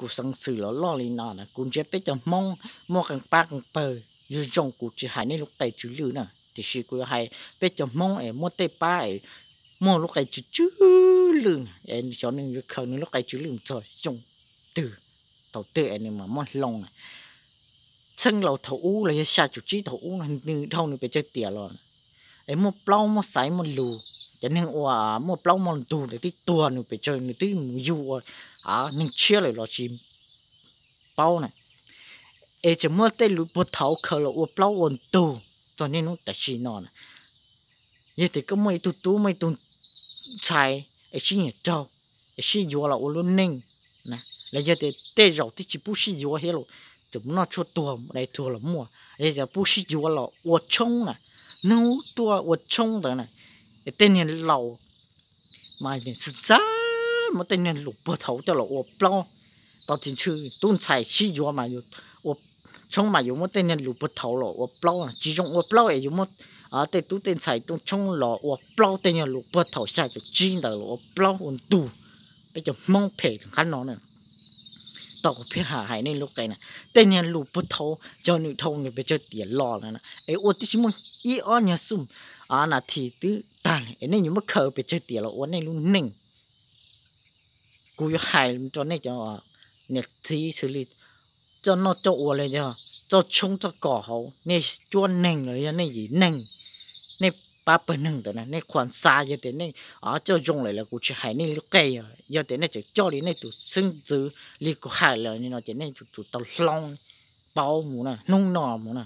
Kuv xeev xwm los loj li no na, kuv ntsia peb cov Hmoob muaj qee pab qee pawg zoo zoo, kuv tsis hais nej lub qe tsw lwj na, tiam sis kuv yuav hais peb cov Hmoob es muaj tej pab es muaj lub qe tsw tsw lwj, es xyov nws yuav khaws nws lub qe tsw lwj mus txog xyoo twg, thaum twg es nws mam muaj hloov na. Txheej laus thaum ub los yog xya caum tsib thaum ub no, nws dhau nws pes tsawg tiam los es muaj plaub muaj xaiv muaj lus, cov neeg uas muaj plaub muaj ntug ntawd twb tuag nws pes tsawg, nws twb mus yug ua neeg tshiab lawm los tsis paub na. Es tseem muaj tej lus puag thaum khaws los ua plaub ua ntug txog niaj hnub tam sim no na. Yog tias koj muaj ib tug tub muaj ib tug ntxhais es sib nyiam raug, es sib yuav los ua lub neej na, los yog tias tej zaum twb tsis pub sib yuav thiab los tseem mus noj tshuaj tuag mus dai tuag los muaj, yog tias pub sib yuav los ua tshoob na, hnub tuaj ua tshoob ntawd na, es tej niag laus mas ntxhab ntxhab muab tej niag lus puag thaum coj los ua plaub. Tau tsis ntshe tub ntxhais sib yuav mas ua tshoob mas yuav muab tej niag lus puag thaum los ua plaub, tsis zoo ua plaub es yuav muab tej tub tej ntxhais tub tshoob los ua plaub tej niag lus puag thaum xya caum tsib ntawd los ua plaub ua ntug. Peb cov Hmoob phem qab no na. Tau kuv pheej hais nej lub qe na, tej niag lus puag thaum yog nws dhau nws pes tsawg tiam los na, es ua tib si muaj ib ob nyuag xum nas this twb tag lawm es nej yuav muab khaws pes tsawg tiam los ua nej lub neej. Kuv yuav hais rau nej cov niam txiv xws li coj noj coj ua los yog txoj tshoob txoj kos hauv nej cuab neeg los yog nej yim neeg, nej pab pawg neeg ntawd na, nej qhuas xav yog tias nej coj zoo lawm los kuv tsis hais nej lub qe, yog tias nej tseem coj li nej tus xeeb ntxwv li kuv hais lawm no ces nej tsum tau hloov pauv mus na, hnub no mus na.